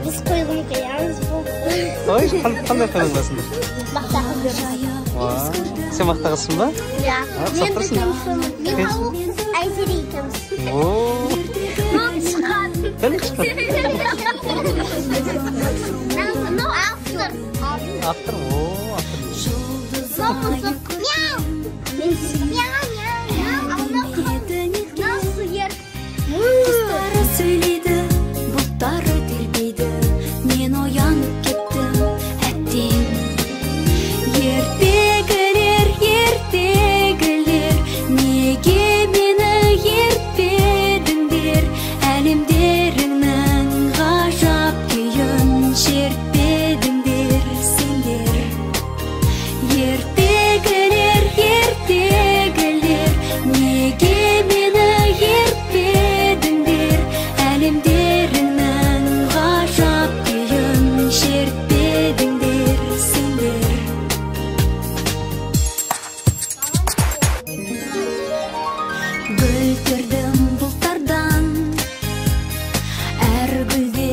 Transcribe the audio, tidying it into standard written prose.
Біз қойылым қоямыз бұл. Ой, қандай қойылым қоясыңдар? Мақта қыз. Сен мақта қызсың ба? Иә. Ұқсап тұрсың. Мен тауық, Айзере екеуміз. О, Мынау тышқан. Кім тышқан? Мынау автор. Автор, о, автор. Мынау мысық. Мяу. Мяу, мяу, мяу. Ал мынау мынау сиыр. Құстары сөйлейді, бұлттары тербейді. Мен оянып кеттім, әттең. Ертегілер, ертегілер, неге мені ертпедіңдер? Әлемдеріңнің ғажап күйін шертпедіңдер сендер. Ертегілер, ертегілер, неге мені ертпедіңдер? Әлемдеріңнің ғажап күйін шертпедіңдер сендер. Гүл тердім бұлттардан, әр гүлде